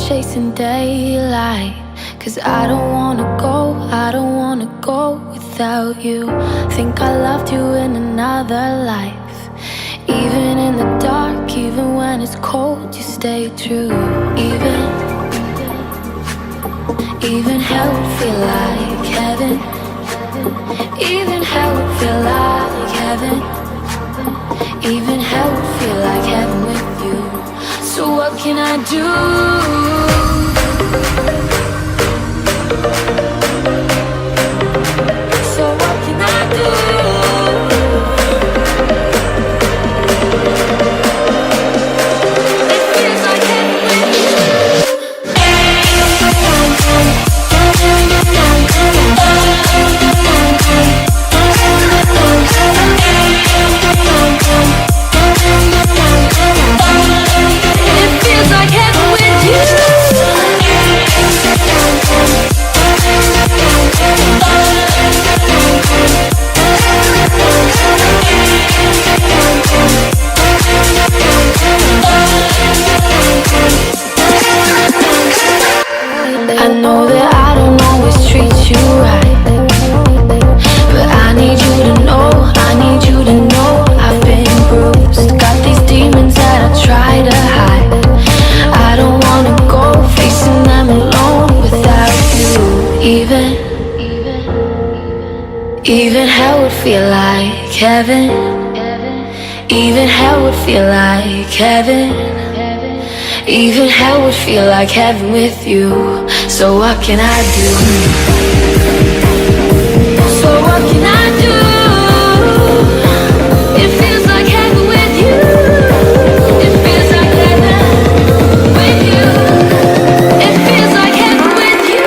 chasing daylight. 'Cause I don't wanna go, I don't wanna go without you. Think I loved you in another life. Even in the dark, even when it's cold, you stay true. Even hell would feel like heaven. Even hell would feel like heaven. Even hell would feel like heaven with you. So what can I do? So what can I do? It feels like heaven with you. It feels like heaven with you. I know that I don't always treat you right, but I need you to know, I need you to know I've been bruised. Got these demons that I try to hide. I don't wanna go facing them alone without you. Even hell would feel like heaven. Even hell would feel like heaven. Even hell would feel like heaven with you. So what can I do? So what can I do? It feels like heaven with you. It feels like heaven with you. It feels like heaven with you.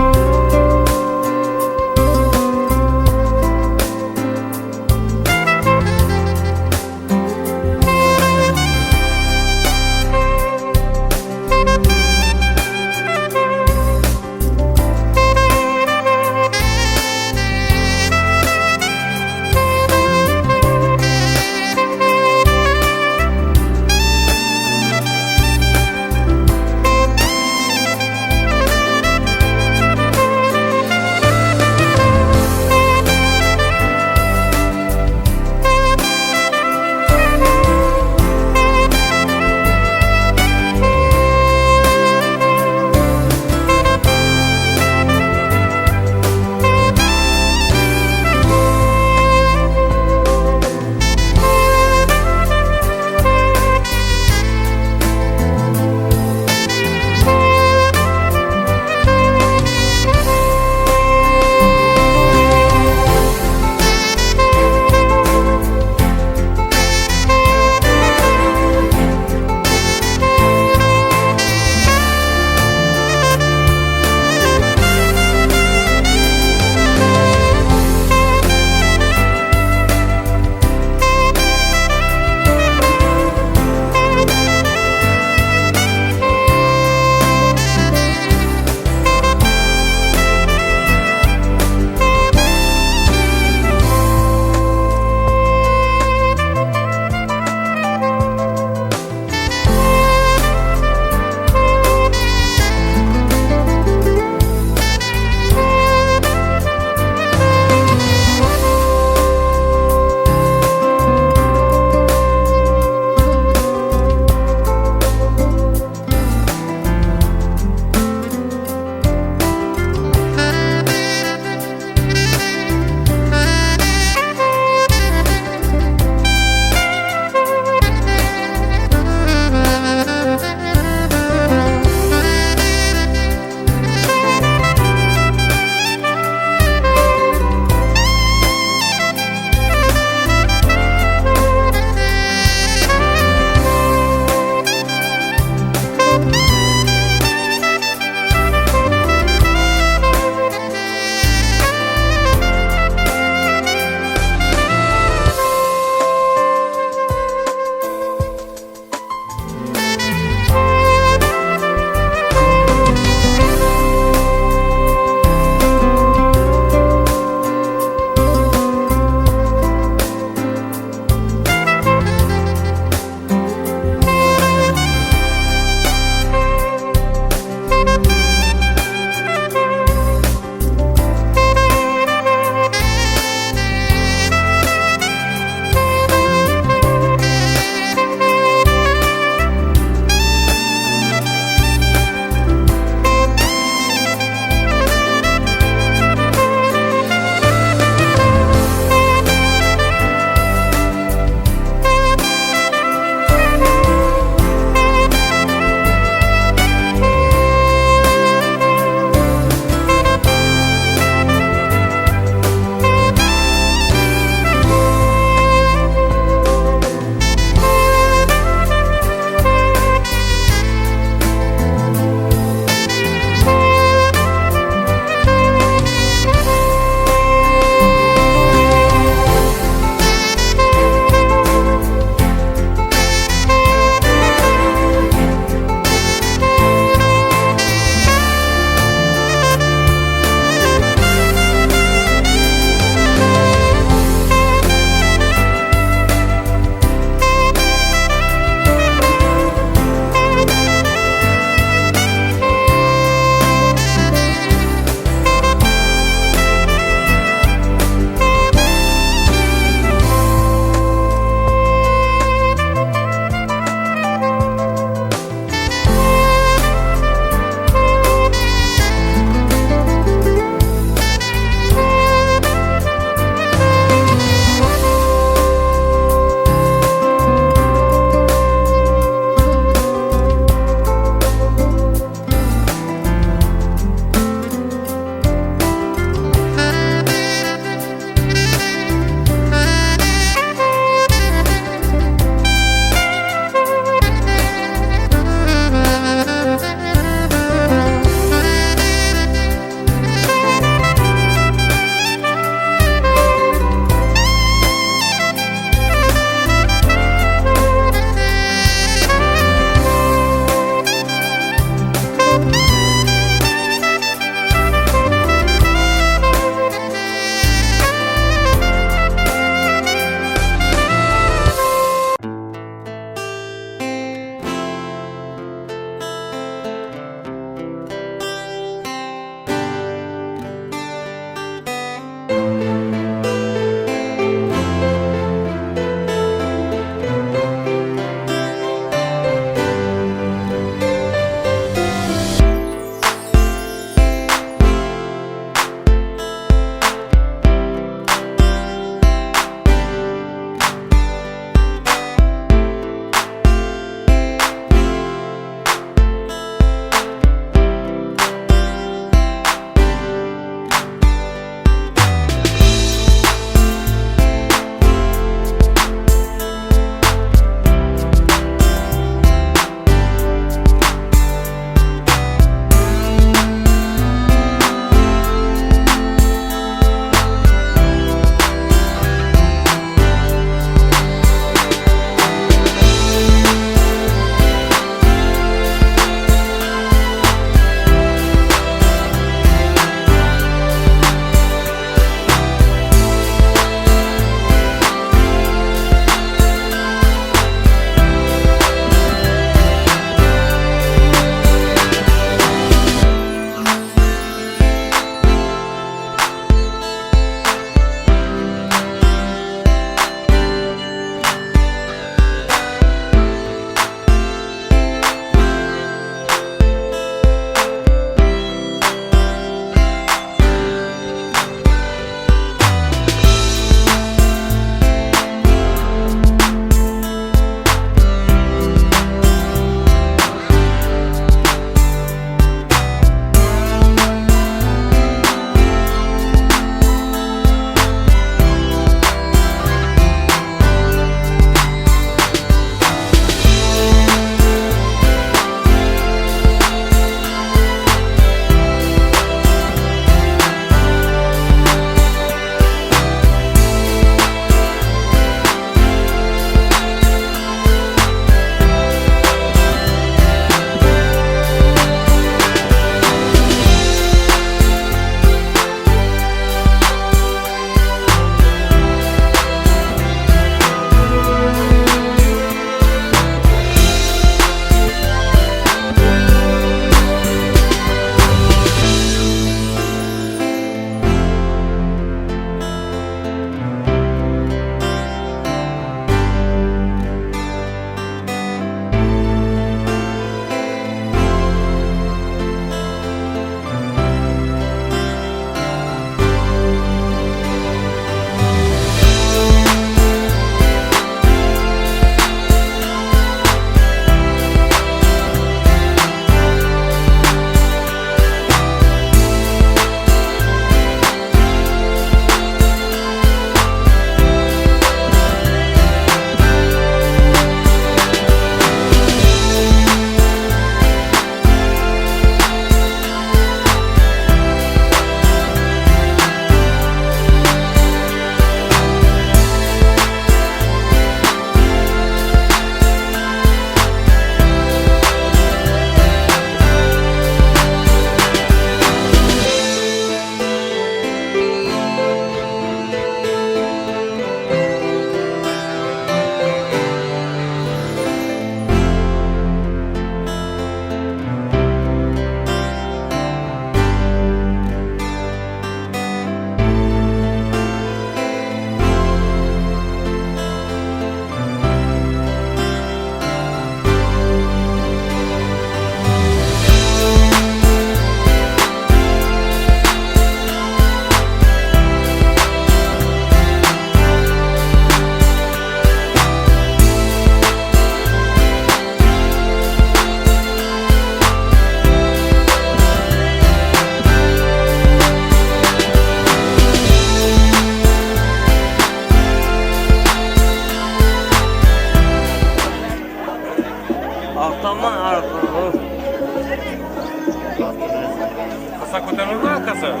olsun.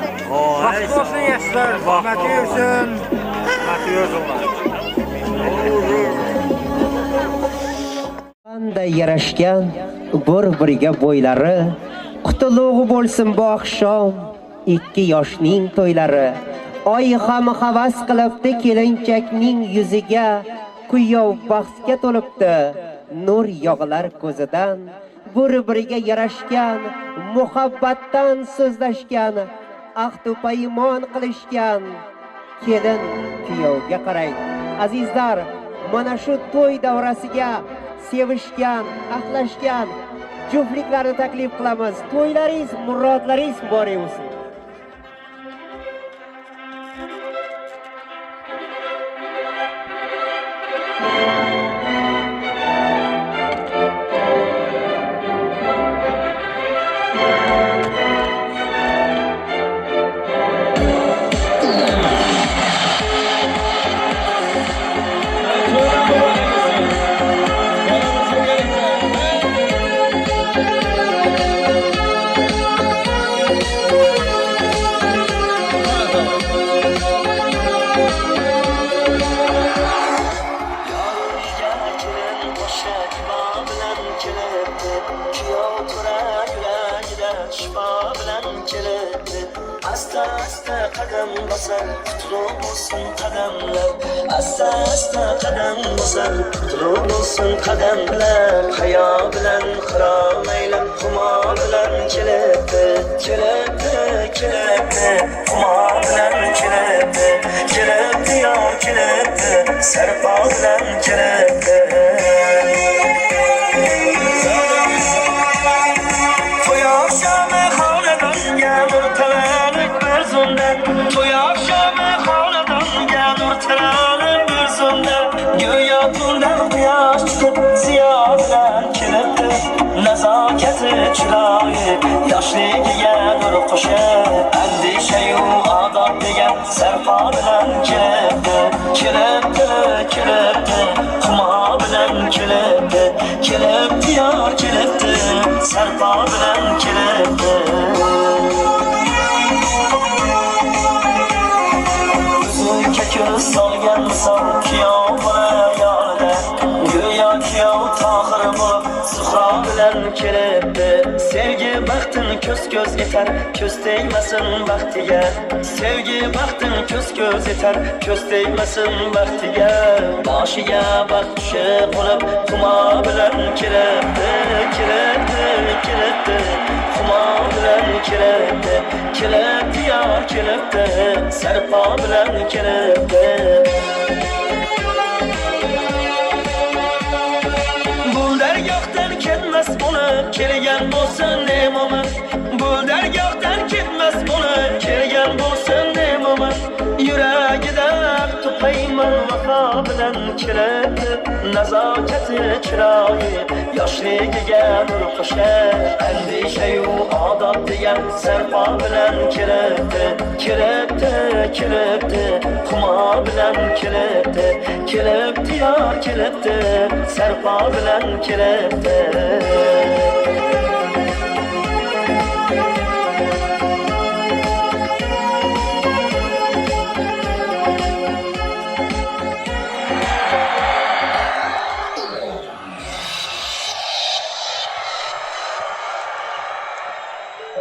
Baxtlı olsun yaşlar, hürmeti yürüsün. Hürmeti yürüsünler. Qanday yarashgan bir-biriga bo'ylari, qutlug'i bo'lsin bu oqshom ikki yoshning to'ylari. Oy ham havas qilibdi kelinchakning yuziga, kuyov baxtga to'libdi nur yog'ilar ko'zidan. Bir-biriga yarashgan, muhabbatdan so'zlashgan, ahd-u paymon qilishgan kelin kuyovga qarang. Azizlar, mana shu to'y davrasiga sevishgan, ahlashgan juftliklarni taklif qilamiz. To'ylaringiz, murodlaringiz muborak bo'lsin.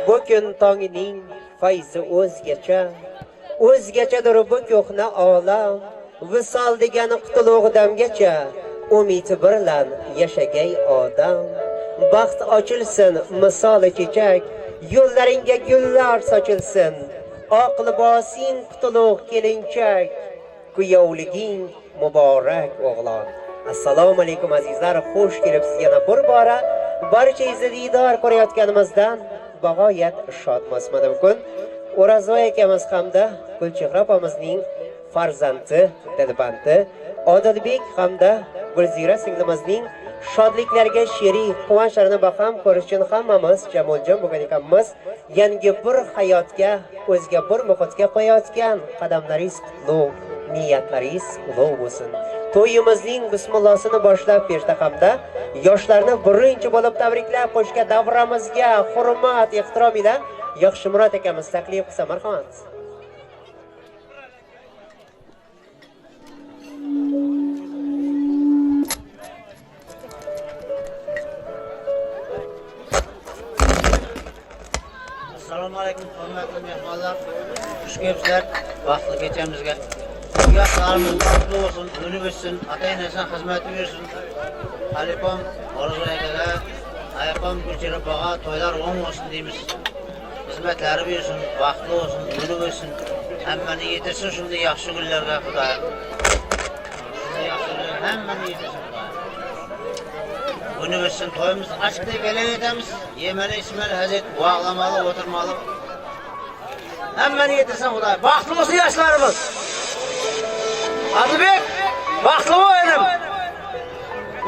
Bugün tongining fayzi o'zgacha, o'zgachadir bu ko'hna olam. Visol degani qutlug' damgacha, umidi birlan yashagay odam. Baxt ochilsin misoli chechak, yo'llaringga gullar sochilsin. Oq libosing qutlug' kelinchak, kuyovliging muborak o'g'lon. Assalomu alaykum azizlar, xush kelibsiz yana bir bora. Barchangizni diydor ko'rayotganimizdan bag'oyat shodmiz. Mana bugun O'rozboy akamiz hamda Gulchehra opamizning farzandi, dilbandi Odilbek hamda Gulzira singlimizning shodliklariga sherik, quvonchlarini baham ko'rish uchun hammamiz jamoljam bo'lgan ekanmiz. Yangi bir hayotga, o'zga bir muhitga qo'yayotgan qadamlaringiz qutlug', niyatlaringiz ulug' bo'lsin. To'yimizning bismillosini boshlab berishdi hamda yoshlarni birinchi bo'lib tabriklab qo'shga davramizga hurmat, ehtirom ila Yaxshimurod akamiz taklif qilsa, marhamat. Assalomu alaykum hurmatli mehmonlar. Xush kelibsizlar baxtli kechamizga. Yoshlarimiz baxtli bo'lsin, unib o'ssin, ota-onasining xizmati bersin. Alipom Orzu akaga, Ayapom Gulchehra opaga to'ylar o'ng bo'lsin deymiz. Xizmatlari bersin, baxtli bo'lsin, unib o'ssin. Hammani yetirsin shunday yaxshi kunlarga Xudoyim. Shunday yaxshi kunlarga hammani yetirsin Xudoyim. Unib o'ssin, to'yimizni ochiqda e'lon etamiz. Yemali, ichmali, hazet, bog'lamali, o'tirmali. Hammani yetirsin Xudoyim. Baxtli bo'lsin yoshlarimiz. Adilbek, baxtli bo'l inim.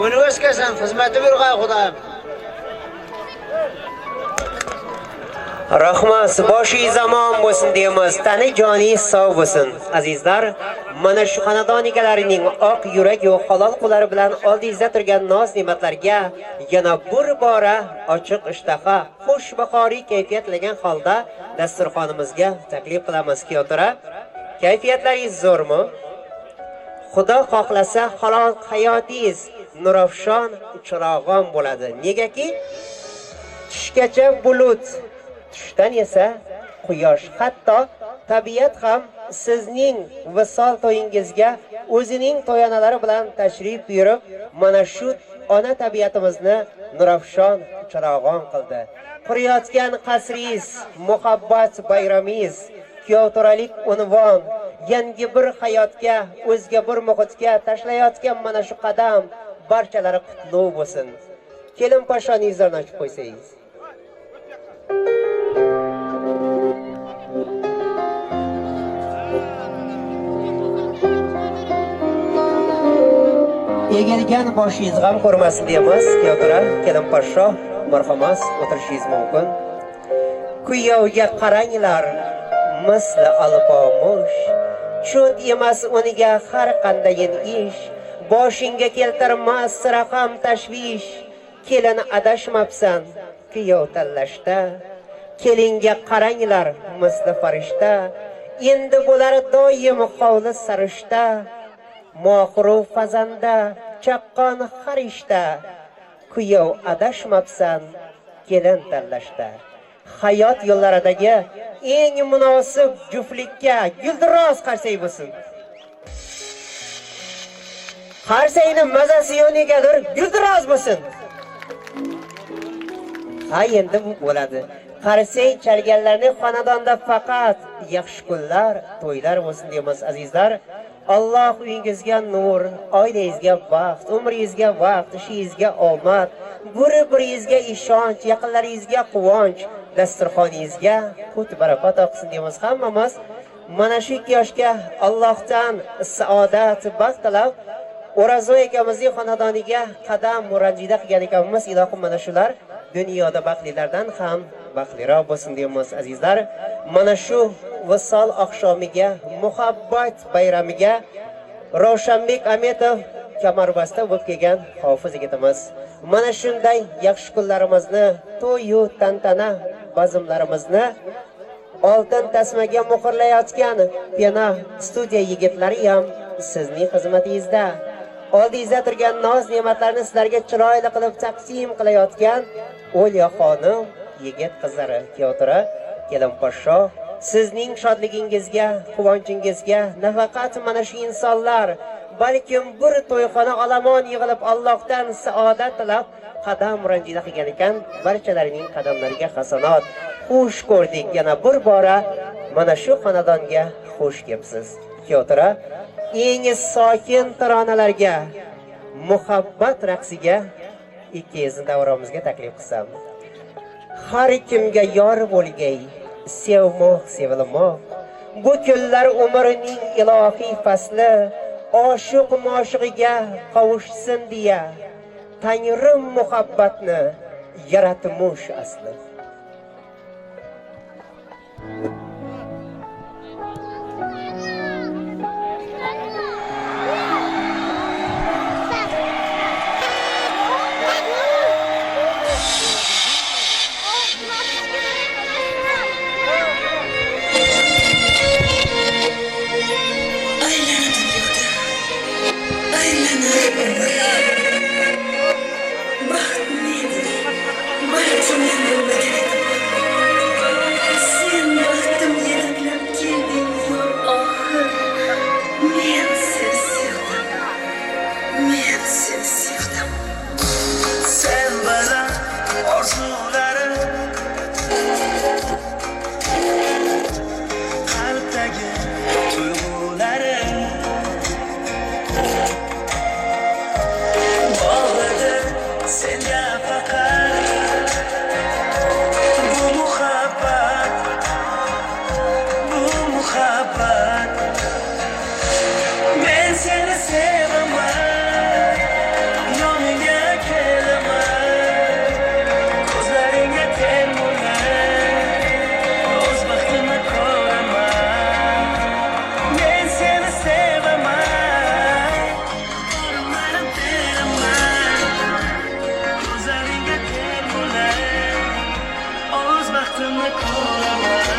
Uni o'sgasan, xizmati berg'ay Xudoyim. Rahmat, boshingiz omon bo'lsin deymiz, tani joningiz sog' bo'lsin. Azizlar, mana shu xonadon egalarining oq yurak va halol qo'llari bilan oldingizda turgan noz-ne'matlarga yana bir bora ochiq ishtaha, xushbahoriy kayfiyat tilagan holda dasturxonimizga taklif qilamiz. Kuyovtura, kayfiyatlaringiz zo'rmi? Xudo xohlasa halol hayotingiz nurafshon chirog'on bo'ladi. Negaki tushgacha bulut, tushdan esa quyosh, hatto tabiat ham sizning visol to'yingizga o'zining to'yonalari bilan tashrif buyurib, mana shu ona tabiatimizni nurafshon chirog'on qildi. Qurayotgan qasringiz, muhabbat bayramingiz, kuyovturalik unvon, yangi bir hayotga, o'zga bir muhitga tashlayotgan mana shu qadam barchalari qutlug' bo'lsin. Kelin poshshoning yuzlarini ochib qo'ysangiz. Egilgan boshingiz g'am ko'rmasin deymiz. Kuyovtura, kelin poshsho, marhamat, o'tirishingiz mumkin. Kuyovga qaranglar, misli alpomush, cho't emas uniga har qandayin ish, boshingga keltirmas sira ham tashvish. Kelin adashmabsan kuyov tanlashda, kelinga qaranglar misli farishta, endi bo'lar doim hovli sarishta, mohiru fazanda chaqqon har ishda. Kuyov adashmabsan kelin tanlashda. Hayot yo'llaridagi eng munosib juftlikka guldiroz qarsak bo'lsin. Qarsakning mazasi yo'q negadir, guldiroz bo'lsin. Ha, endi bu bo'ladi. Qarsak chalganlarning xonadonda faqat yaxshi kunlar, to'ylar bo'lsin deymiz azizlar. Alloh uyingizga nur, oilangizga baxt, umringizga vaqt, ishingizga omad, bir-biringizga ishonch, yaqinlaringizga quvonch, dasturxoningizga qut barakat oqsin deymiz hammamiz. Mana shu ikki yoshga Allohdan saodat, baxt tilab O'razo akamizning xonadoniga qadam ranjida qilgan ekanmiz. Ilohim mana shular dunyoda baxtlilardan ham baxtliroq bo'lsin deymiz azizlar. Mana shu visol oqshomiga, muhabbat bayramiga Ravshanbek Ametov kamarbasta bo'lib kelgan hofiz yigitimiz. Mana shunday yaxshi kunlarimizni, to'y-yu tantana bazmlarimizni oltin tasmaga muhrlayotgan Pena studiya yigitlari ham sizning xizmatingizda. Oldingizda turgan noz-ne'matlarni sizlarga chiroyli qilib taqsim qilayotgan O'lya xonim, yigit qizlari, kuyovtura, kelin poshsho, sizning shodligingizga, quvonchingizga nafaqat mana shu insonlar, balkim bir to'yxona olomon yig'ilib Allohdan saodat tilab qadam ranjida qilgan ekan, barchalarining qadamlariga hasanot. Xush ko'rdik yana bir bora mana shu xonadonga xush kelibsiz. Kuyovtura, eng sokin taronalarga, muhabbat raqsiga ikkingizni davramizga taklif qilsam. Har kimga yor bo'lgay, sevmoq, sevilmoq. Bu kunlar umrining ilohiy fasli, oshiq moshig'iga qovushsin deya Tangrim muhabbatni yaratmish asli. baxtimni ko'raman.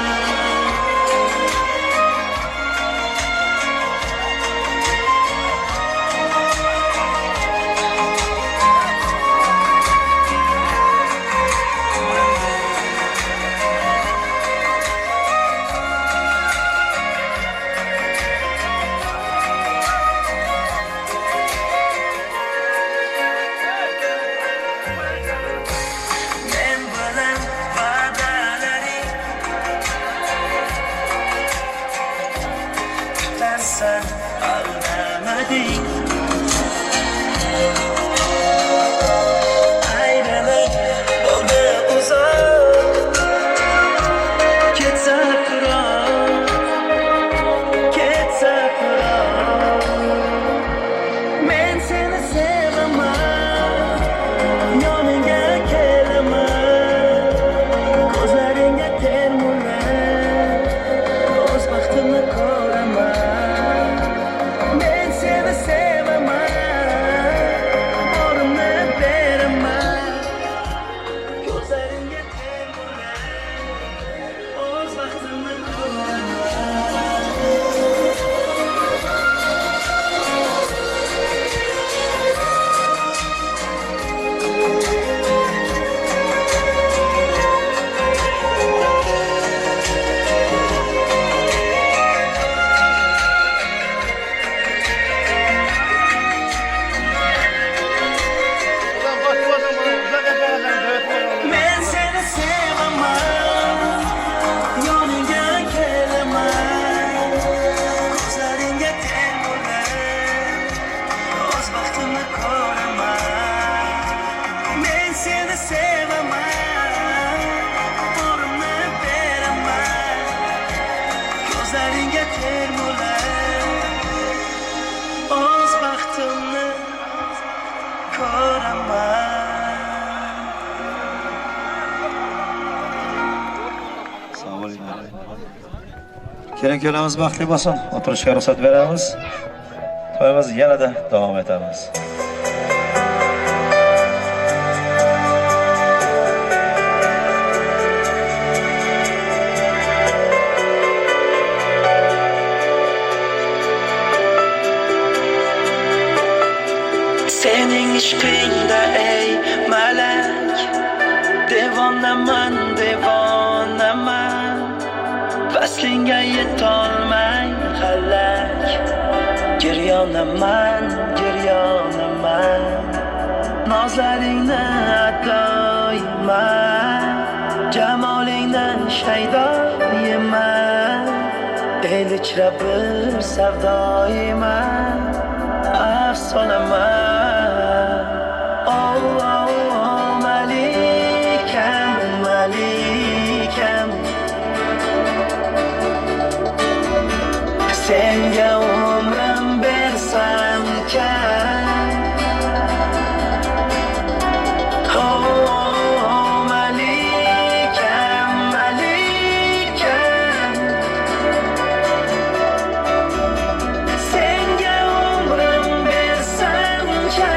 Men bilan va'dalaring tutarsan, aldamading. Ayrılık bo'ldi uzoq, ketsa firoq, ketsa firoq. Men seni sevaman, yoningga kelaman, ko'zlaringga termulib o'z baxtimni ko'raman. Men seni sevaman, borimni beraman, ko'zlaringga termulib o'z baxtimni ko'raman. Men seni sevaman, yoningga kelaman, ko'zlaringga termulib o'z baxtimni ko'raman. Men seni sevaman, borimni beraman, ko'zlaringga termulib o'z baxtimni ko'raman. Assalomu alaykum. Kelin kuyovlarimiz baxtli bo'lsin. O'tirishga ruxsat beramiz. To'yimiz yanada davom etamiz. Sening ishqingda ey malak, devonaman, devonaman. Vaslingga yetolmay halak, giryonaman, giryonaman. Nozlaringni adoyman, jamolingdan shaydoyiman. El ichra bir savdoyiman, afsonaman. Oh, oh, oh, malikam, malikam. Senga umrim bersam kam. Oh, oh, malikam, malikam. Senga umrim bersam kam.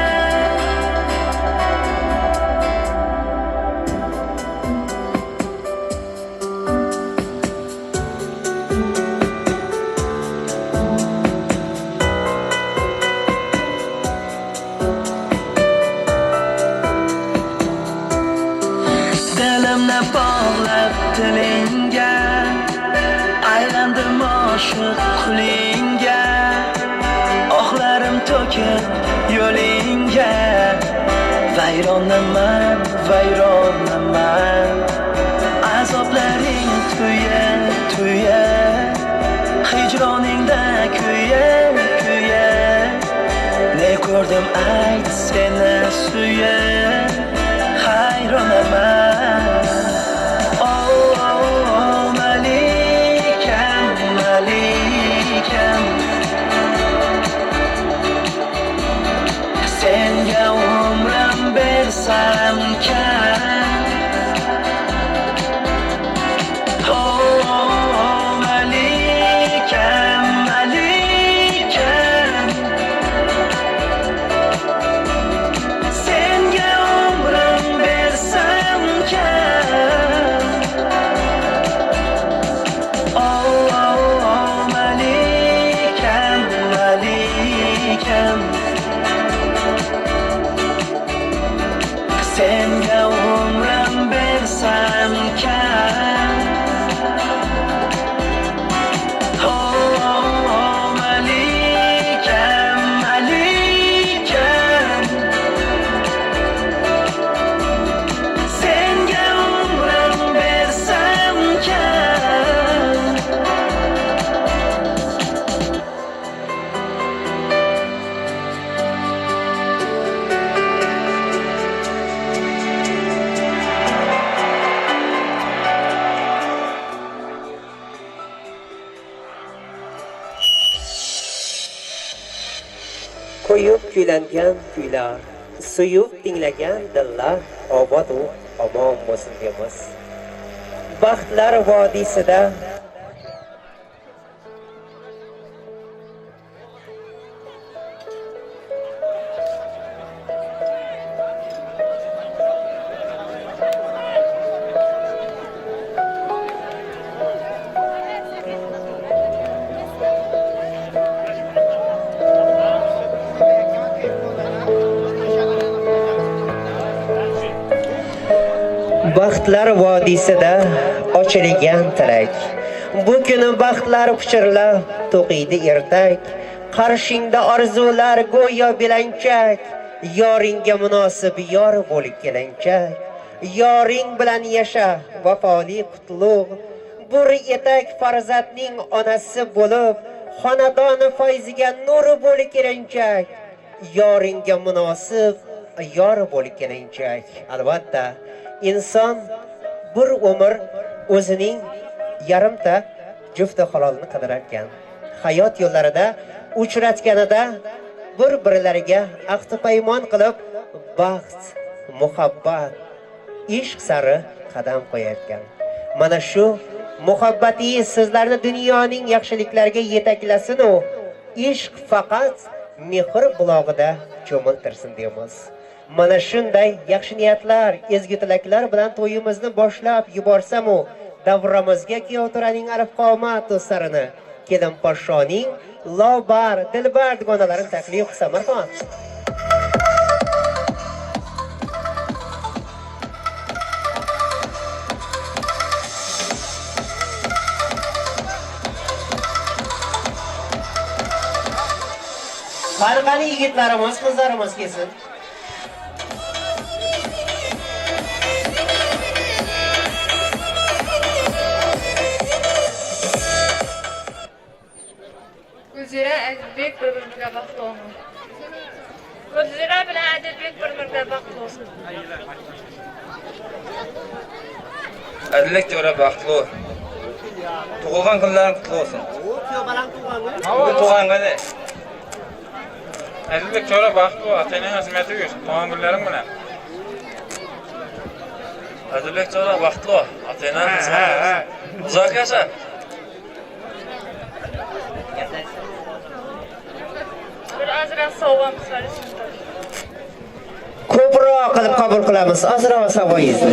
Dilimni bog'lab tilingga, aylandim oshiq qulingga. Ohlarim to'kib yo'lingga, vayronaman, vayronaman. Azoblaring tuya, tuya, hijroningda kuya, kuya. Ne ko'rdim ayt seni suyib, hayronaman. Oh, oh, oh, malikam, malikam. Senga umrim bersam kam. Oh, oh, oh, malikam, malikam. Senga umrim bersam kam. Qo'yib kuylangan kuylar, suyib tinglagan dillar obod u omon bo'lsin deymiz. Baxtlar vodiysida Baxtlar vodiysida ochilgan tilak. Bu kuni baxtlar pichirlab to'qiydi ertak. Qarshingda orzular go'yo belanchak. Yoringga munosib yor bo'lib kelanchak. Yoring bilan yasha vafoli qutlug'. Bir etak farzandning onasi bo'lib, xonadoni fayziga nur bo'lib kelanchak. Yoringga munosib yor bo'lib kelanchak. Albatta, inson bir umr o'zining yarimta jufti halolini qidirar ekan. Hayot yo'llarida uchratganida bir-birlariga ahdi paymon qilib, baxt, muhabbat, ishq sari qadam qo'yayotgan. Mana shu muhabbatingiz sizlarni dunyoning yaxshiliklariga yetaklasin u ishq faqat mehr bulog'ida cho'miltirsin deymiz. Mana shunday yaxshi niyatlar, ezgu tilaklar bilan to'yimizni boshlab yuborsam-u, davramizga kuyovto'raning alifqomat do'stlarini, kelin podshoning lobar, dilbar dugonalarini taklif qilsam, marhamat. Qani yigitlarimiz, qizlarimiz kelsin. Gulzira Adilbek bir-biriga baxtli olsin. Gulzira bilan Adilbek bir-biriga baxtli olsin. Adilbek jo'ra baxtli ol. Tug'ilgan kunlaring qutlu bo'lsin. Bugun tug'ilgan kuni. Adilbek jo'ra baxtli ol, ota-onang xizmati yur, tug'ilgan kunlaring bilan. Adilbek jo'ra baxtli ol, ota-onang xizmati yur. Uzoq yasha. Bir ozroq sovg'am solishim. Ko'proq qilib qabul qilamiz. Ozroq sovg'angizni.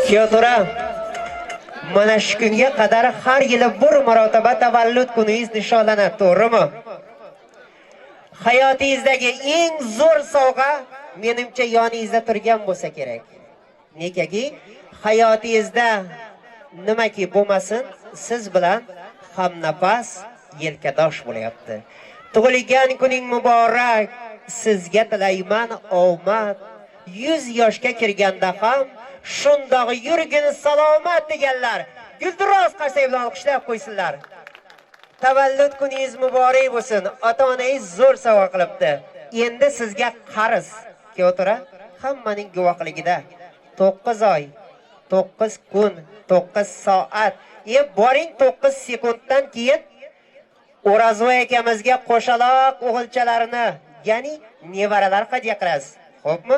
Kuyovto'ra, mana shu kunga qadar har yili bir marotaba tavallud kuningiz nishonlanadi, to'g'rimi? Hayotingizdagi eng zo'r sovg'a menimcha yoningizda turgan bo'lsa kerak. Negaki hayotingizda nimaki bo'lmasin, siz bilan hamnafas, yelkadosh bo'lyapti. Tug'ilgan kuning muborak, sizga tilayman omad. 100 yoshga kirganda ham shundoq yurgin salomat deganlar guldiroz qarsak bilan olqishlab qo'ysinlar. Tavallud kuningiz muborak bo'lsin. Ota-onangiz zo'r sovg'a qilibdi. Endi sizga qarz. Kuyovto'ra, hammaning guvohligida 9 oy, 9 kun, 9 soat, boring 9 sekunddan keyin O'rozboy akamizga qo'shaloq o'g'ilchalarini, ya'ni nevaralar hadya qilasiz. Xo'pmi?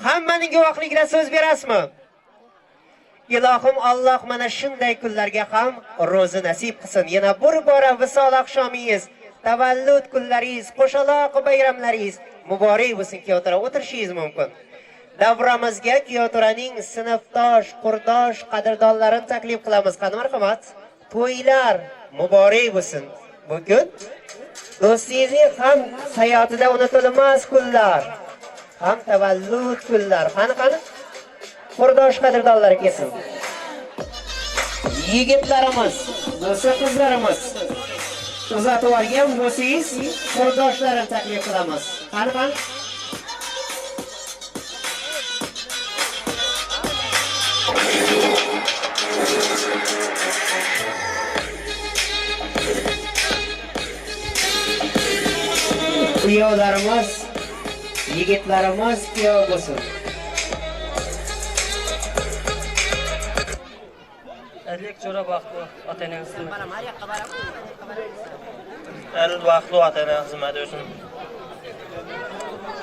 Hammaning guvohligida so'z berasizmi? Ilohim Alloh mana shunday kunlarga ham ro'zi nasib qilsin. Yana bir bora visol oqshomingiz, tavallud kunlaringiz, qo'shaloq bayramlaringiz muborak bo'lsin. Kuyovto'ra, o'tirishingiz mumkin. Davramizga kuyovto'raning sinfdosh, qurdosh, qadrdonlarini taklif qilamiz. Qani marhamat. To'ylar muborak bo'lsin. Bugun do'stingizning ham hayotida unutilmas kunlar, ham tavallud kunlar. Qani qani qurdosh qadrdonlar kelsin. Yigitlarimiz, do'st qizlarimiz. Uzatib yuborgan bo'lsangiz, qurdoshlarini taklif qilamiz. Qani qani? Kuyovlarimiz, yigitlarimiz kuyov bo'lsin. Adilbek jo'ra baxtli, ota-onang xizmati. Adil baxtli, ota-onang xizmati uchun.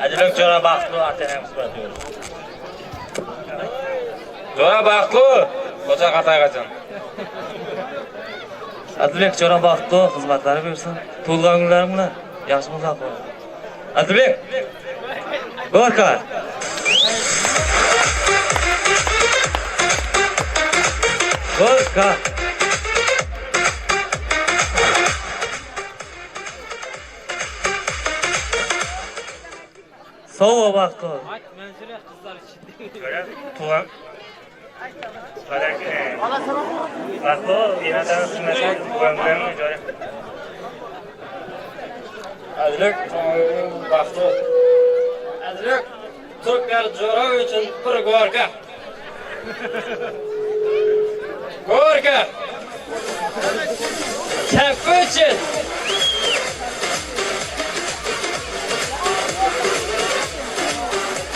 Adilbek jo'ra baxtli, ota-onang xizmati uchun. Jo'ra baxtli, qo'cha qartaygacha. Adilbek jo'ra baxtli, xizmatlari bersin. Tug'ilgan kunlaring bilan yaxshi bo'lsin. Adilbek! Gorka! Gorka! Sog' baxtli. Tug'ilgan baxtli, enadan xizmati tug'ilgan kunlaring jo'ra. Adilbek baxtli. Adilbek turklar jo'ra uchun bir gorka. Gorka. Chappi uchun.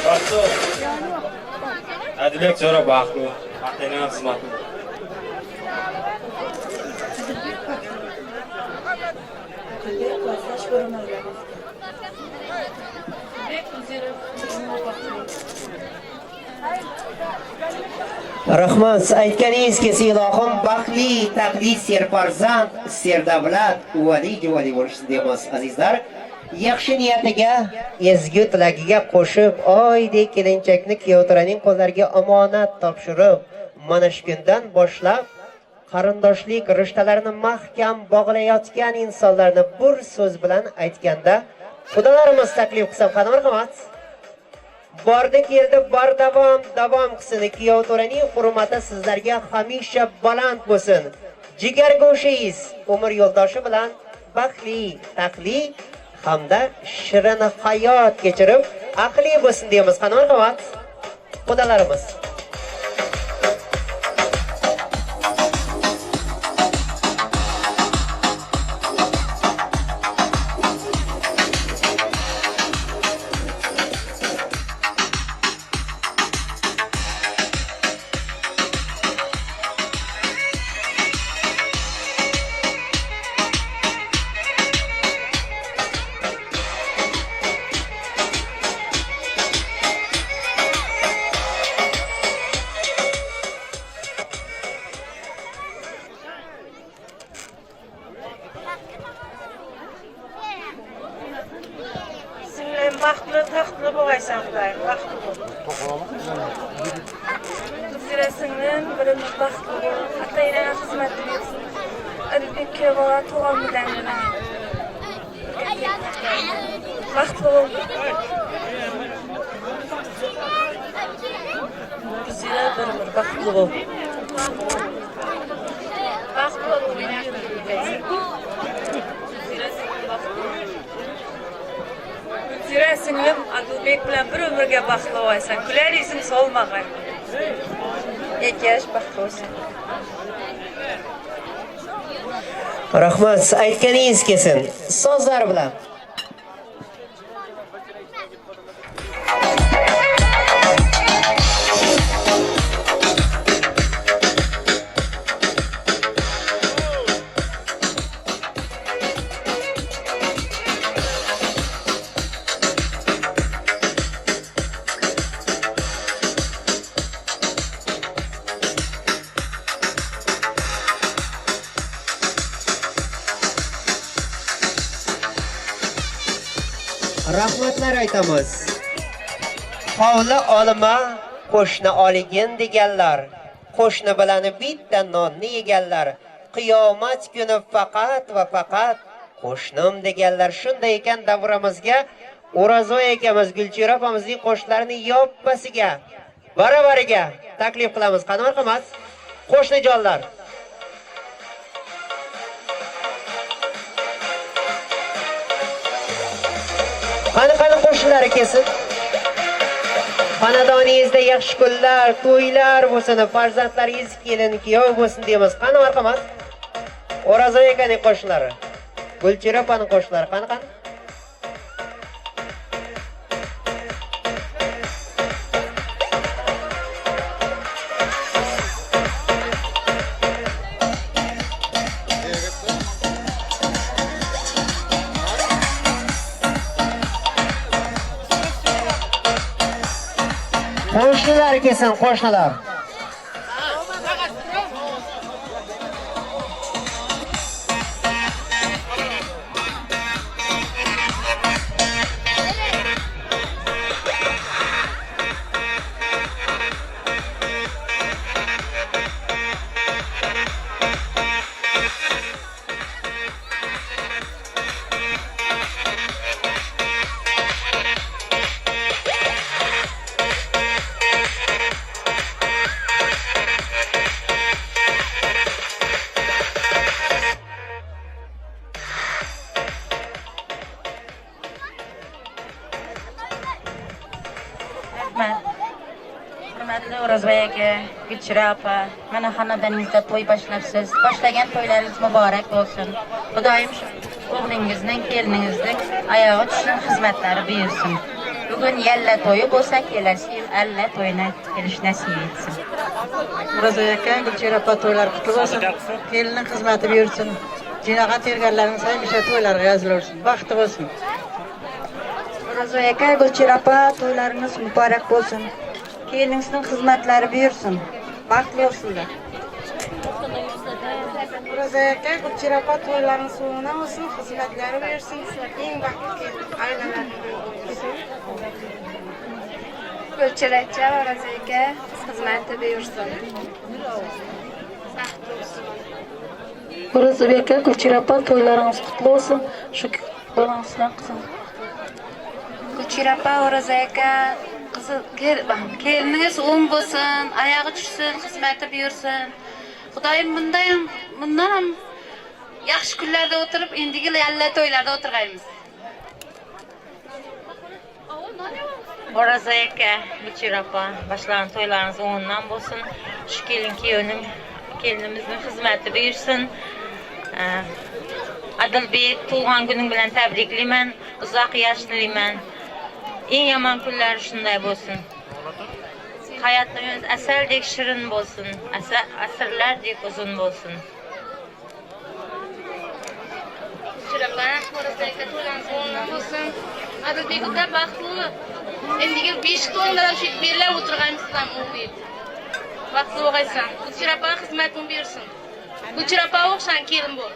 Baxtli. Adilbek jo'ra baxtli, ota-onang xizmati. Rahmat, aytganingiz kelsa ilohim baxtli, taqli, serfarzand, serdavlat, uvali juvali bo'lishsin deymiz azizlar. Yaxshi niyatiga, ezgu tilagiga qo'shib, oydek kelinchakni kuyovto'raning qo'llariga omonat topshirib, mana shu kundan boshlab qarindoshlik rishtalarini mahkam bog'layotgan insonlarni bir so'z bilan aytganda xudolarimiz taklif qilsam, qani marhamat. Bordi keldi, bor davom, davom qilsin. Kuyovto'raning hurmati sizlarga hamisha baland bo'lsin. Jigar go'shingiz umr yo'ldoshi bilan baxtli, taqli hamda shirin hayot kechirib, aqli bo'lsin deymiz. Qani marhamat. Xudolarimiz. Baxtli, taxtli bo'laysan Xudoyim, baxtli bo'l. Gulzira singlim, birimiz baxtli bo'l, ota-onang xizmatini bersin. Adilbek kuyov bola tug'ilgan bilan baxtli bo'l. Gulzira birimiz baxtli bo'l. Baxtli bo'l, Gulzira singlim baxtli bo'l. Gulzira singlim Adilbek bilan bir umrga baxtli bo'lasan. Kular yuzing solmag'ay. Ekash baxtli bo'lsin. Rahmat, aytganingiz kelsin. So'zlar bilan. Rahmatlar aytamiz. Hovli olma, qo'shni oligin deganlar, qo'shni bilan bitta nonni yeganlar, qiyomat kuni faqat va faqat qo'shnim deganlar. Shunday ekan davramizga O'razoy akamiz, Gulchehra opamizning qo'shiqlarini yoppasiga, baravariga taklif qilamiz. Qani marhamat, qo'shnijonlar. Qani qani qo'shnilari kelsin. Xonadoningizda yaxshi kunlar, to'ylar bo'lsin, farzandlaringiz kelin, kuyov bo'lsin deymiz. Qani marhamat. O'rozoy akaning qo'shnilari. Gulchehra opaning qo'shnilari qani qani? Qo'shnilar kelsin, qo'shnilar. Hurmatli O'rozboy aka, Gulchehra opa, mana xonadoningizda to'y boshlabsiz. Boshlagan to'ylaringiz muborak bo'lsin. Xudoyim shu o'g'lingizning, keliningizning oyog'i tushsin, xizmatlari buyursin. Bugun yalla to'yi bo'lsa, kelasi yil alla to'yini kelish nasib etsin. O'rozboy aka, Gulchehra opa to'ylar qutlu bo'lsin. Kelinning xizmati buyursin. Jinohat terganlaringiz hamisha to'ylarga yozilaversin. Baxtli bo'lsin. O'rozboy aka, Gulchehra opa to'ylaringiz muborak bo'lsin. Keliningizning xizmatlari buyursin. Baxtli bo'lsinlar. O'rozboy aka, Gulchehra opa to'ylaringiz o'ngdan bo'lsin, xizmatlari buyursin. Eng baxtli oilalarning biri bo'lsin. Gulchehra aka, O'rozboy aka xizmati buyursin. Baxtli bo'lsin. O'rozboy aka, Gulchehra opa to'ylaringiz qutlu bo'lsin. Shu bolangiz bilan qizingiz. Gulchehra opa, O'rozboy aka keliningiz o'ng bo'lsin, oyog'i tushsin, xizmati buyursin. Xudoyim bundan ham yaxshi kunlarda o'tirib, endigi yalla to'ylarda o'tirg'aymiz. O'rozboy aka, Gulchehra opa, boshlagan to'ylaringiz o'ngdan bo'lsin. Shu kelin kuyovning, kelinimizning xizmati buyursin. Adilbek tug'ilgan kuning bilan tabriklayman, uzoq yosh tilayman. Eng yomon kunlari shunday bo'lsin. Hayotimiz asaldek shirin bo'lsin, asrlardek uzun bo'lsin. Gulchehra opa, O'rozboy aka to'ylaringiz o'ngdan bo'lsin. Adilbek aka baxtli. Endigi 5 to'ylar ham shu bellab o'tirganmiz ham o'g'il. Baxtli bo'lg'aysan. Gulchehra opa xizmating buyursin. Gulchehra opa o'xshan kelin bo'l.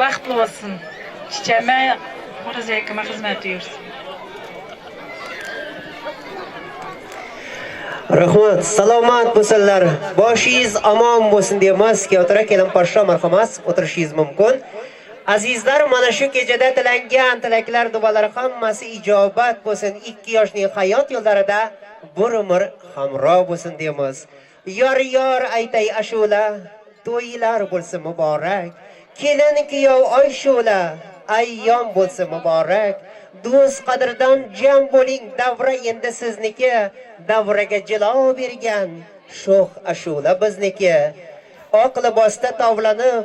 Baxtli bo'lsin. Chichama O'rozboy akama xizmat buyursin. Rahmat, salomat bo'lsinlar. Boshingiz omon bo'lsin deymiz. Kuyovtora kelin poshsho marhamat, o'tirishingiz mumkin. Azizlar, mana shu kechada tilangan tilaklar, duolar hammasi ijobat bo'lsin. Ikki yoshning hayot yo'llarida bir umr hamroh bo'lsin deymiz. Yor yor aytay ashula, to'ylar bo'lsin muborak. Kelin kuyov oy shu'la, ayyom bo'lsin muborak. Do'st qadrdon jam bo'ling, davra endi sizniki. Davraga jilo bergan sho'x ashula bizniki. Oq libosda tovlanib,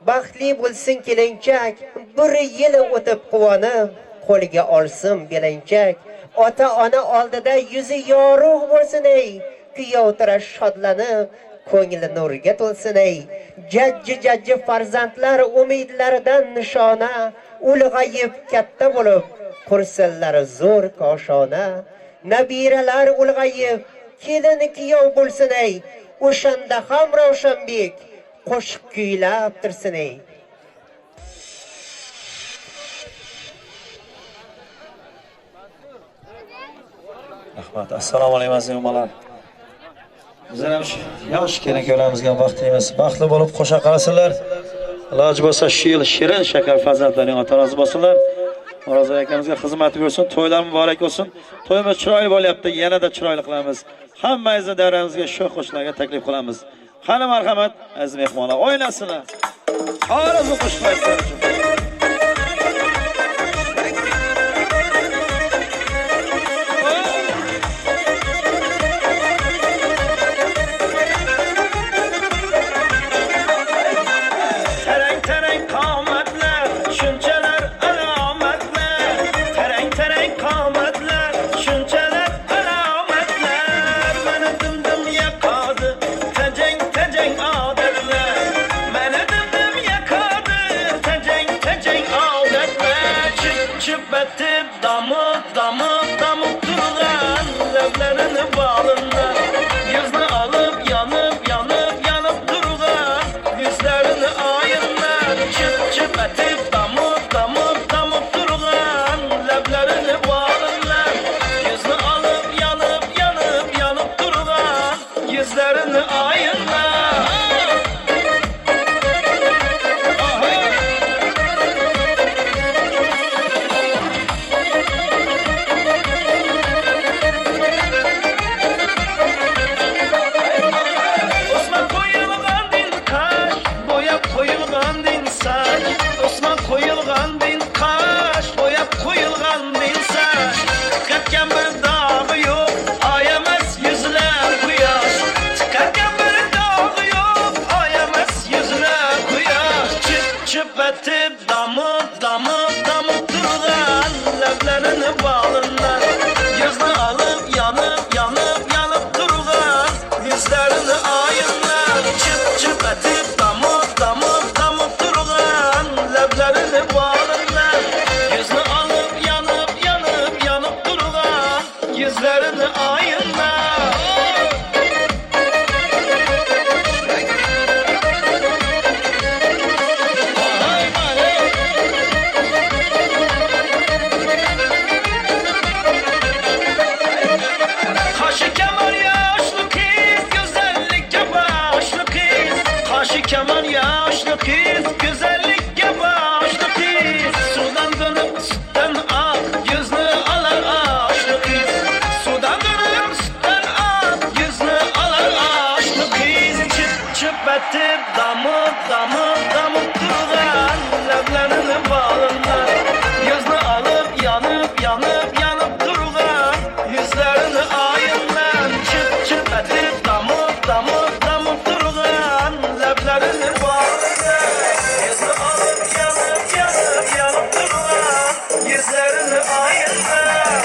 baxtli bo'lsin kelinchak. Bir yil o'tib quvonib, qo'liga olsin belanchak. Ota-ona oldida yuzi yorug' bo'lsin ey. Kuyov tarash shodlanib, ko'ngli nurga to'lsin ey. Jajji-jajji farzandlar umidlaridan nishona, ulg'ayib katta bo'lib, qursinlar zo'r koshona. Nabiralar ulg'ayib, kelin kuyov bo'lsin ey. O'shanda ham Ravshanbek qo'shiq kuylab tursin ey. Rahmat. Assalomu alaykum aziz mehmonlar. Bizlar ham yosh kelin-kuyovlarimizga baxt tilaymiz. Baxtli bo'lib qo'sha qarasinlar. Iloji bo'lsa shu yil shirin shakar farzandlarning ota-onasi bo'lsinlar. O'rozboy akamizga xizmati bo'lsin, to'ylar muborak bo'lsin. To'yimiz chiroyli bo'lyapti, yanada chiroyli qilamiz. Hammangizni davramizga sho'x qo'shiqlarga taklif qilamiz. Qani marhamat, aziz mehmonlar, o'ynasinlar. Orzu qo'shiqlar sizlar uchun. Yuzlarini ayından. Osman koyulgan din kaş, boyap koyulgan din saç. Osman koyulgan din kaş, boyap koyulgan din saç. Çıkarken bir dağı yok, ayamaz yüzler kuyaş. Çıkarken bir dağı yok, ayamaz yüzler kuyaş. Çıp çıp etip damıp damıp damıp durgan leblerini balından. Yüzünü alıp yanıp yanıp yanıp durgan yüzlerini ayından. Çıp çıp etip damıp damıp damıp durgan leblerini balından. Yüzünü alıp yanıp yanıp yanıp durgan yüzlerini ayından. Kaşı kemer yaşlı kız, güzellik başlı kız. Kaşı kemer yaşlı kız, güzellik başlı kız. Sudan dönüp sütten ak, yüzünü alar aşlı kız. Sudan dönüp sütten ak, yüzünü alar aşlı kız. Çıp çıp etip damıp damıp damıp durgan leblerini balından. Yüzünü alıp yanıp yanıp yanıp durgan yüzlerini ayından. Çıp çıp etip damıp damıp damıp durgan leblerini balından. Yüzünü alıp yanıp yanıp yanıp durgan yüzlerini ayından.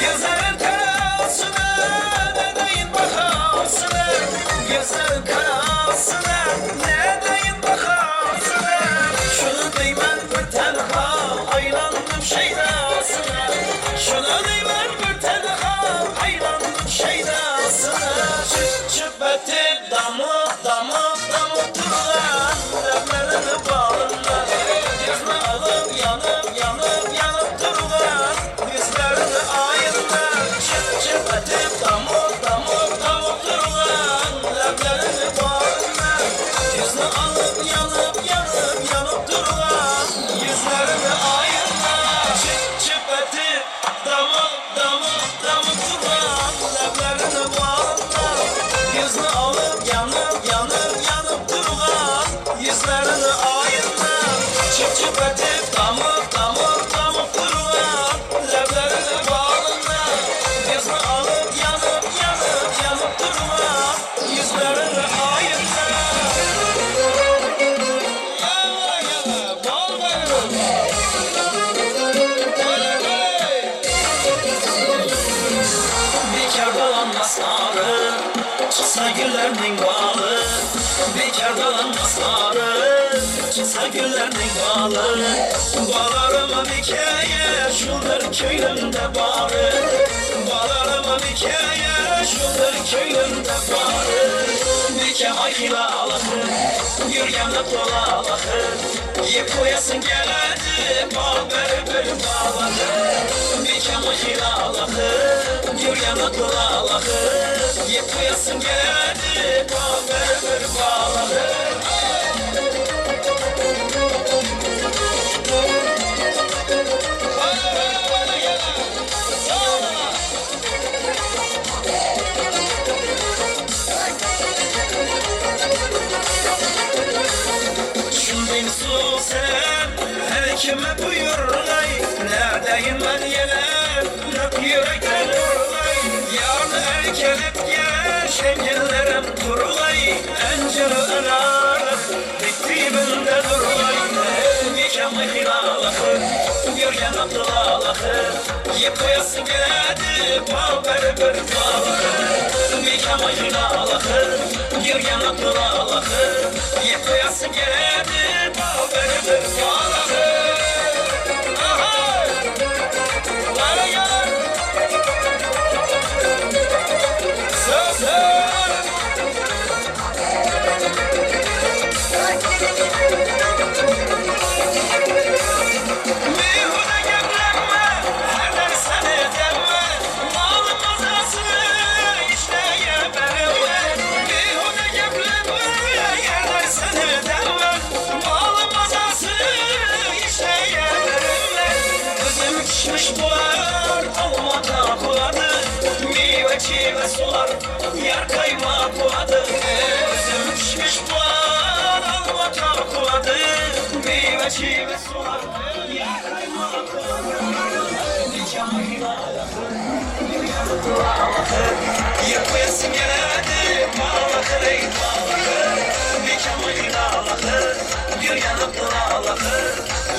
Gözlerin karasına, ne deyin bakasına. Gözlerin karasına, ne deyin bakasına. Şunu deymen bir tenha, aylandım şeydasına. Şunu deymen bir tenha, aylandım şeydasına. Çıp çıp etip damıp damıp damıp durgan leblerini balından. Yüzünü alıp yanıp yanıp yanıp durgan yüzlerini ayından. Çıp çıp etip damıp damıp damıp durgan leblerini balından. Yüzünü alıp yanıp yanıp yanıp durgan yüzlerini ayından. Çıp çıp etip damıp damıp damıp durgan leblerini balından. Yüzünü alıp yanıp yanıp yanıp durgan yüzlerini ayından. Çıp çıp etip damıp damıp damıp durgan leblerini balından. Yüzünü alıp yanıp yanıp yanıp durgan yüzlerini ayından. Yalla yalla bal veririm. Bekar dolanmaz arı, çıksa güllerinin balı. Bekar dolanmaz arı, çıksa güllerinin balı. Bağlarıma bikeye, şudur köyümde barı. Bağlarıma bikeye, şudur köyümde barı. Bike ay hilalahı, yürgenle dolalahı. Yep koyasın geledi, bal beri bir balahı. Bike ay hilalahı, yürgenle dolalahı. Yep koyasın geledi, bal beri bir balahı. Şundayım su sen, her kime buyurlay. Neredeyim ben yine, ne yürekten urlay. Yarın erkelip gel, şengillerim turlay. Encir anar, bittibinde durlay. Mekanlı hilalahı, yürgen abdulalahı. Yep koyasın geledi, bal beri bir balahı. Mekanlı hilalahı, yürgen abdulalahı. Yep koyasın geledi, bal beri bir balahı. Aha! Vara gel! Söz! Meyve çiğve sular yer kaymak buladı. Üzüm pişmiş bulan alma kalkuladı. Meyve çiğve sular yer kaymak buladı. Yapayasın geledi bağlakır ey bağlakır. Nikahı dağlakır bir yanıp dağlakır.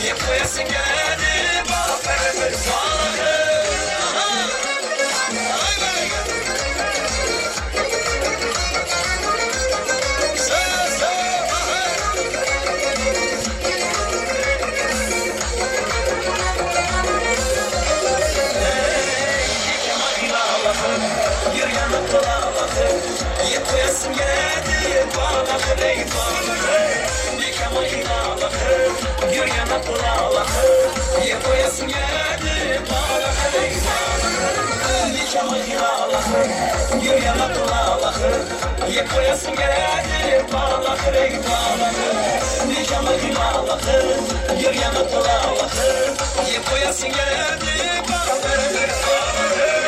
Yapayasın geledi bağlakır bağlakır. Yapayasın geledi bağlakır ey bağlakır. Nikahı dağlakır bir yanıp dağlakır. Yapayasın geledi bağlakır ey bağlakır. Nikahı dağlakır bir yanıp dağlakır. Yapayasın geledi bağlakır ey bağlakır. Nikahı dağlakır bir yanıp dağlakır. Yapayasın geledi bağlakır bağlakır.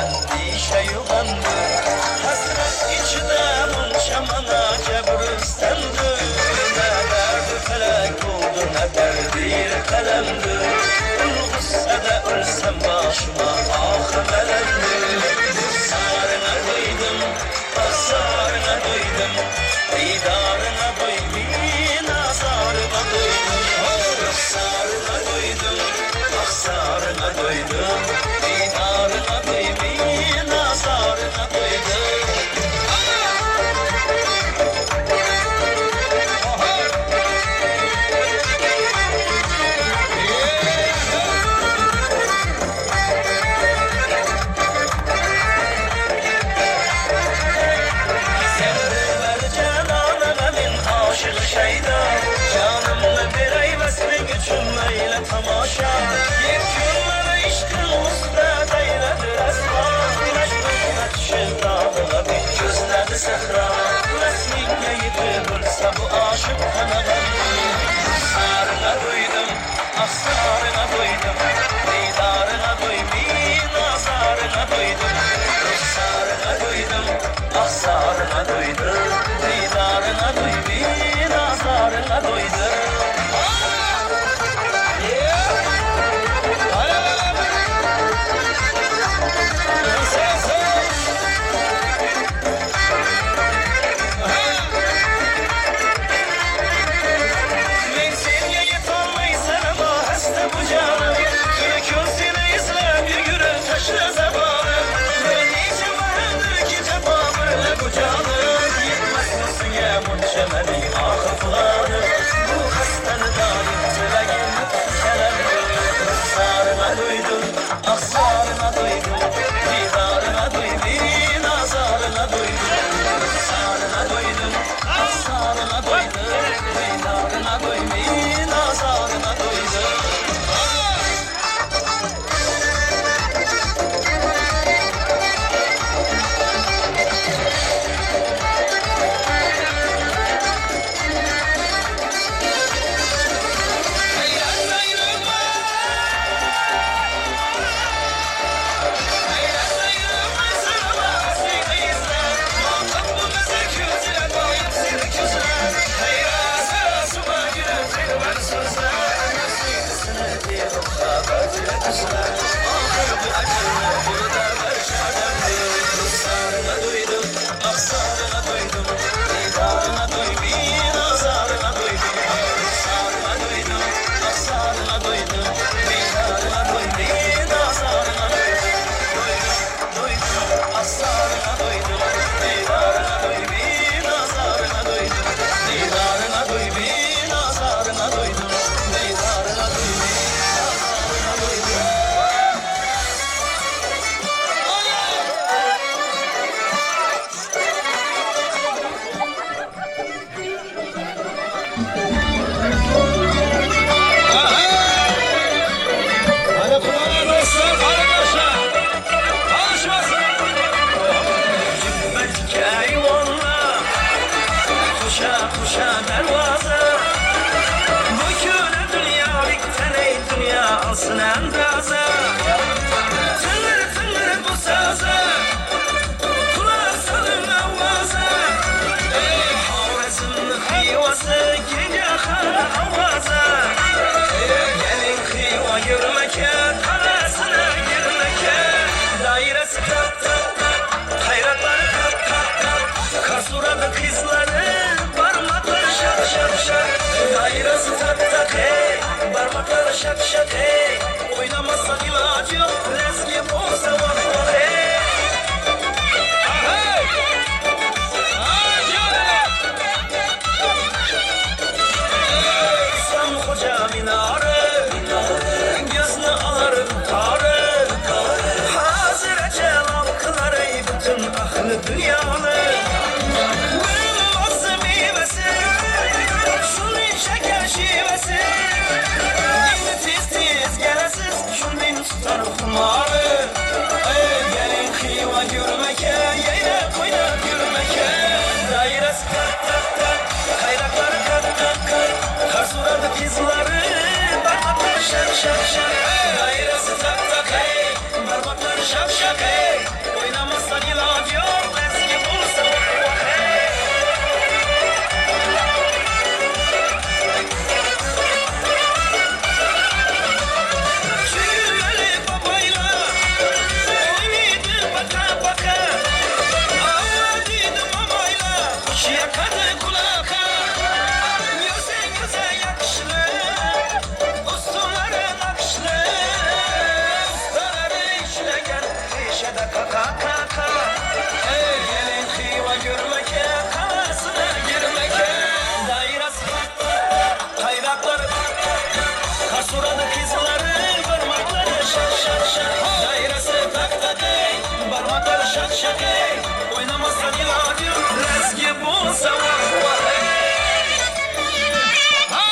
Endişe yuvandı, hasret içinde bunca mana cebrüstemdi. Ne derdi felek oldu, ne derdi kalemdi. Gussede ölsem başıma ah melendi. Sarına doydum, sarına doydum, didarına doydum, nazarına doydum. Sarına doydum, sarına doydum, didarına doydum, nazarına doydum. Tamaşa, bir günlere işkın usta deyledir esma. Mecnun'a düşüp dağına bir gözledi sehra. Resminge yetip ölse bu aşık kanadan. Sarına duydum, ah sarına duydum. Didarına duydum, nazarına duydum. Sarına duydum, ah sarına duydum. Didarına duydum, nazarına duydum. Didarına doydum, nazarına doydum. saza. Tıngır tıngır bu saza, kulak salın avaza. Ey Xorazmni Xivasi, kenga havaza. Gelin Xiva yurmaka, qalasini girmaka. Dairasi tap tap tap, hayratları kap kap kap. Kar suradı kızları, parmakları şak şak şak. Dairesi tak tak hey, parmakları şak şak hey. Oynamazsan ilacı yok, lezgi olsa vah vah hey. Hey! İslam Hoca minarı, gözni alır tarı. Hazır celal kılar ey bütün ahlı dünyanı. Bilmez meyvesi, şunun şeker şivesi. Şimdi tez tez gelesiz, şunun tutar kumarı. Ey gelin Xiva yürümeke, yayla koyla yürümeke. Dairesi tak tak tak, kayrakları kat kat kat. Kar suradı kızları, parmakları şak şak şak. Dairesi tak tak hey, parmakları şak şak hey. Oynamazsan ilacı yok, eski bulsa vah vah hey. Çürümeli babayla, oynaydı baka baka. Ağladıydı mamayla, kuş yakadı kulaka. Göze göze yakışlı, ustunları nakışlı. Ustaları işlegen, şişede kaka kaka. Ey gelin Xiva görmeke, kalasına girmeke. Dairesi kayrakları, kar suradı kızları, parmakları şak şak şak. Dairesi tak tak ey, parmakları şak şak ey. Oynamazsan ilacı yok, lezgi bulsa vah vah ey. Ha!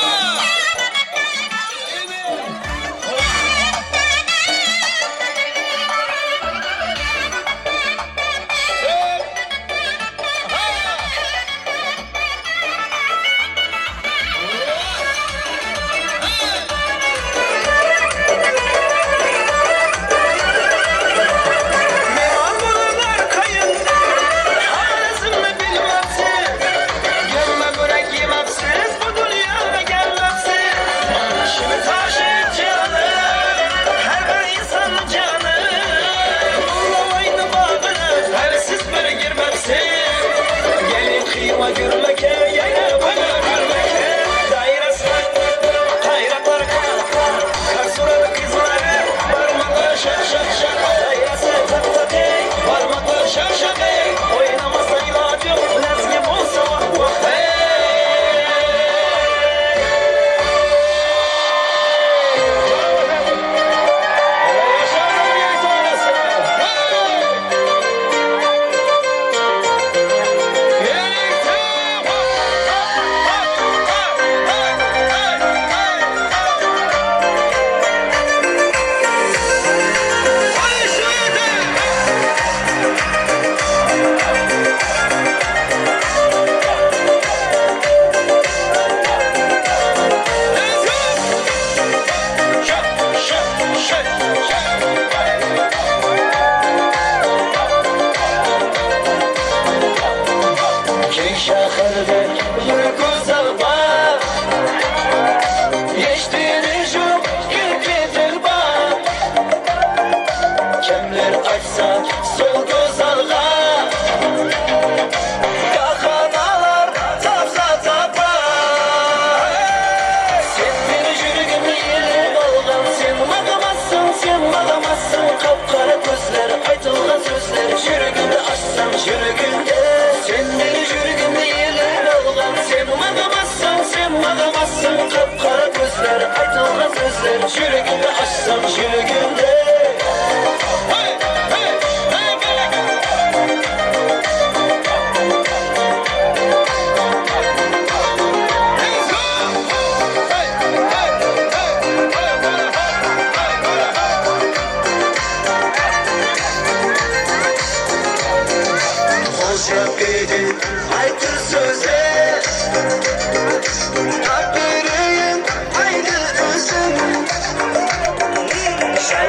Meyvanlar kayın, ağzımı bilmezsin. Gelme börek yemezsiz, bu dünyaya gelmezsin. Şimdi taşı canı, her bir insanın canı. Bullamayın bağını, hersiz bir girmezsin. Gelin Xiva görmeke, yayla bana görmeke. Dairesi, kayrakları kar suralı kızları, parmakları şak şak şak. Dairesi tak tak hey, parmakları şak şak hey. Oynamazsa ilacı yok, lezgi olsa vah vah hey. Keng shaharda bir go'zal bor, Eshitini yo'q yurgi dilbar. Kimlar aytsa sol go'zalga, Bahanalar tapsa tapar. Sen meni yuragimni elib olgan, sen maqamazsan, sen maqamazsan. Qop-qora ko'zlar, aytilgan so'zlar, yuragimni ochsam yuragimda. Sen meni yuragimni elib olgan, sen maqamazsan, sen maqamazsan. Qop-qora ko'zlar, aytilgan so'zlar, yuragimni ochsam yuragimda. Hey, hey, hey, melek! Aytır sözü, tap yüreğim, aynı özüm. Şay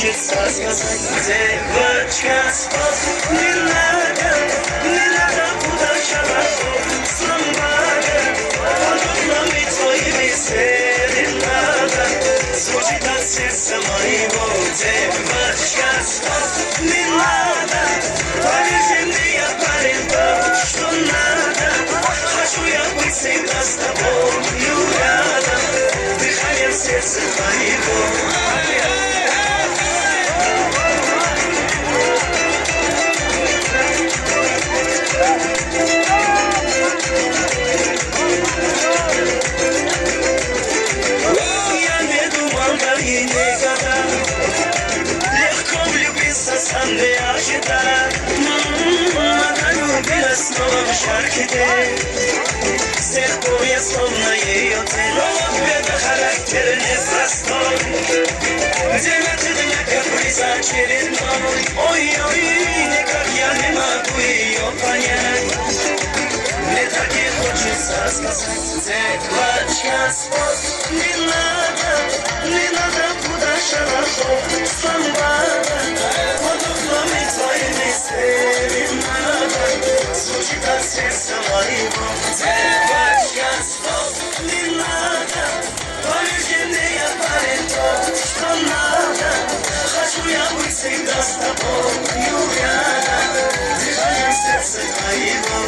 Хочется сказать, девочка, стоп, не надо, не надо, куда шарахов, сломада, под окнами твоими серенада, звучит от сердца моего, девочка, стоп, не надо, поверь мне, я парень тот, что надо, хочу я быть всегда с тобою рядом, дыханием сердца твоего. Я не думал, да и никогда легко влюбиться сам не ожидал. Она любила снова в жаркий день. С тех пор я словно ее цель. Но вот беда, характер непростой. Девять дня каприз очередной. Ой-ой, никак я не могу ее понять. Мне так и хочется сказать, девочка, стоп, не надо, не надо, куда шарахов, сломада, под окнами твоими серенада, звучит от сердца моего. Девочка, стоп, не надо, поверь мне, я парень тот, что надо, хочу я быть всегда с тобою рядом, дыханием сердца твоего.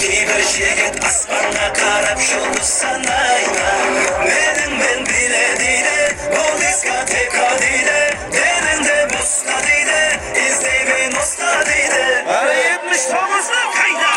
Кейбір жігіт аспанға қарап жұлдыз санайды. Меніңмен биле дейді, бұл дискотека дейді. Деніңді босқа дейді, іздеймін оста дейді. Әрі 79-lar қайда?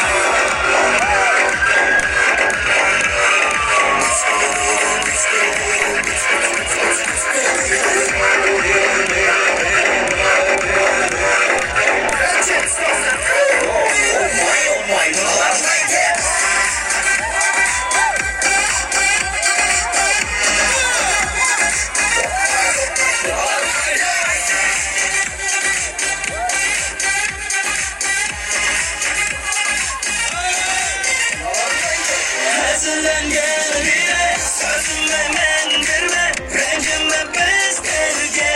Әзілленген биле, сөзіме мән берме, ренжіме біздерге.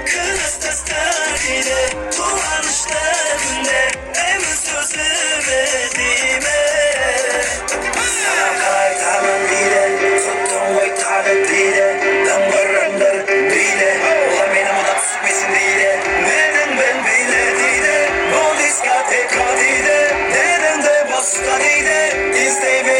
Күліс тастар дейді, қуанышты күнде, әмір сөзіме тиме. Саған қайтамын дейді, тұттың ғой тағы дейді, дыңғыр ыңғыр дейді, олар мені мұнда түсінбесін дейді. Меніңмен биле дейді, бұл дискотека дейді, деніңді босқа дейді, іздеймін.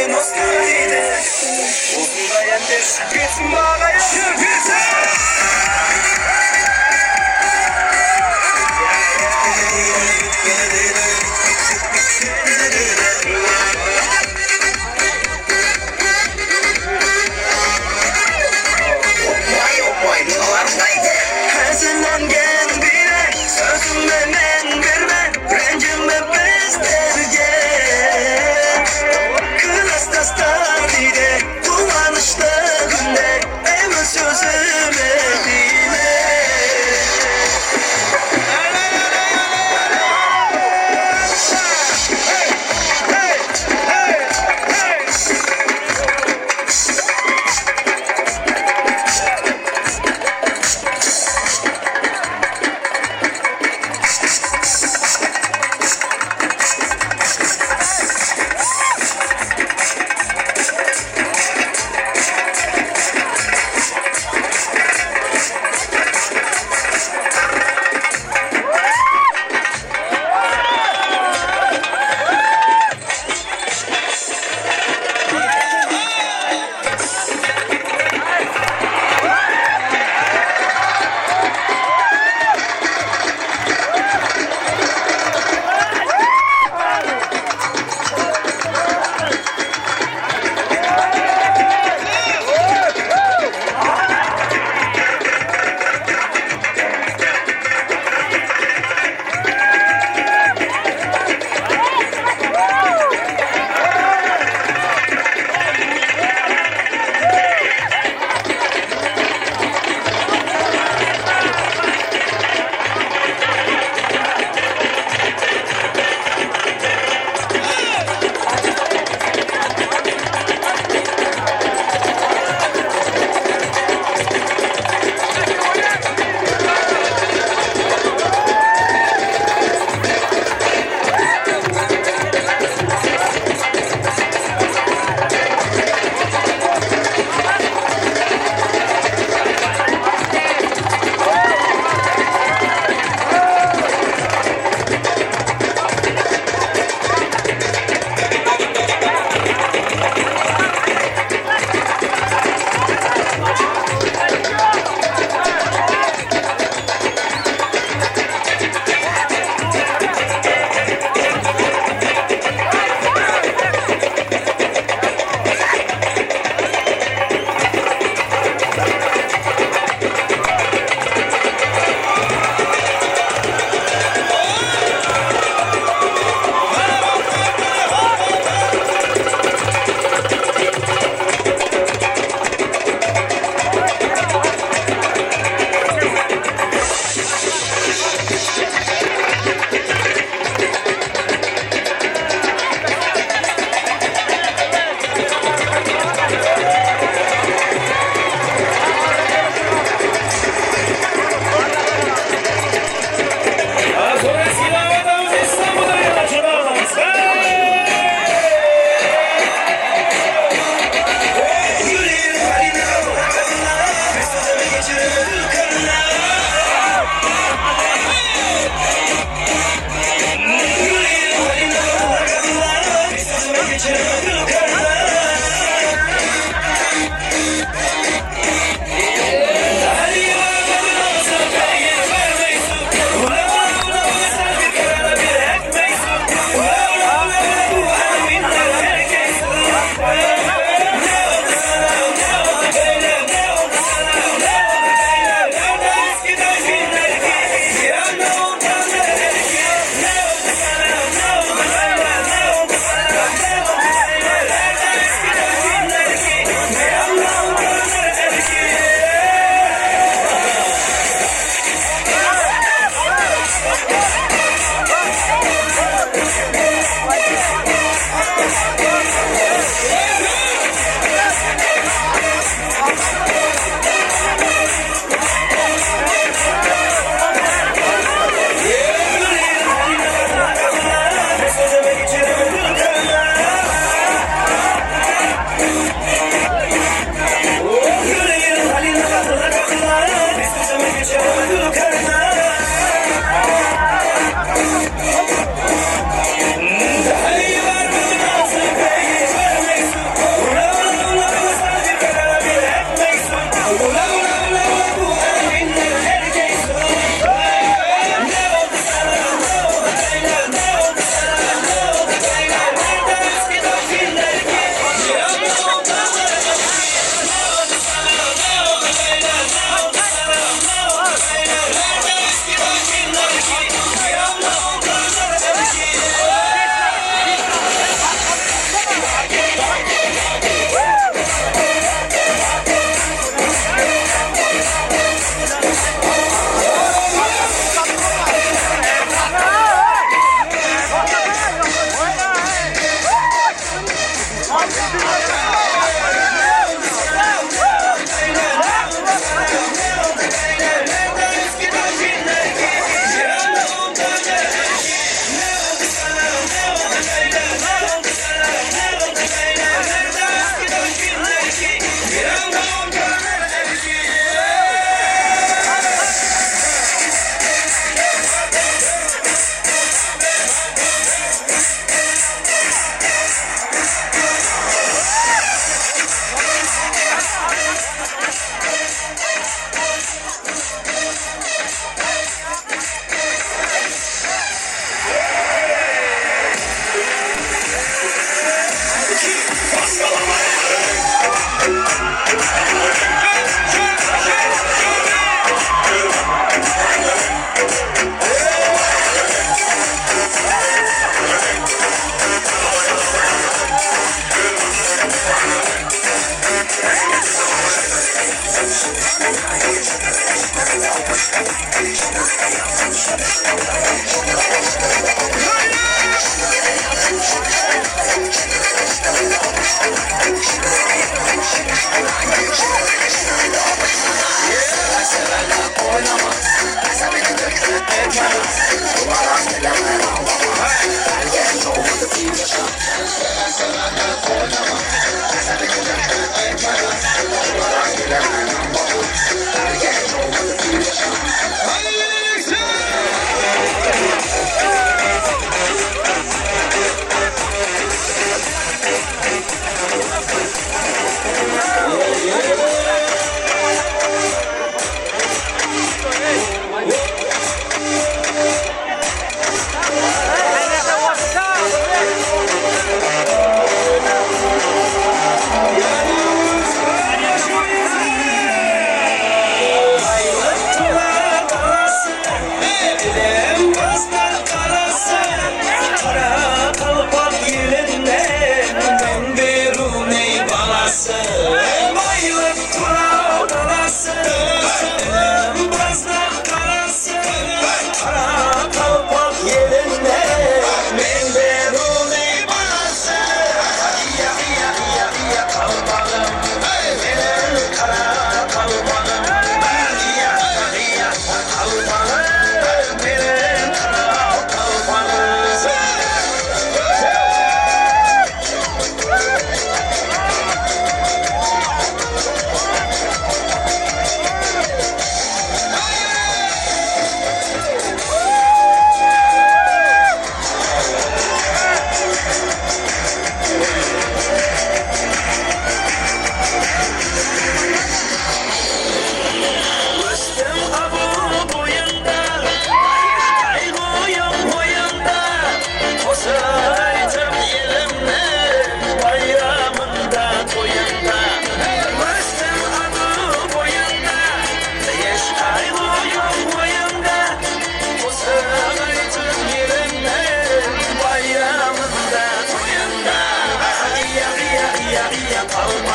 Qalbi.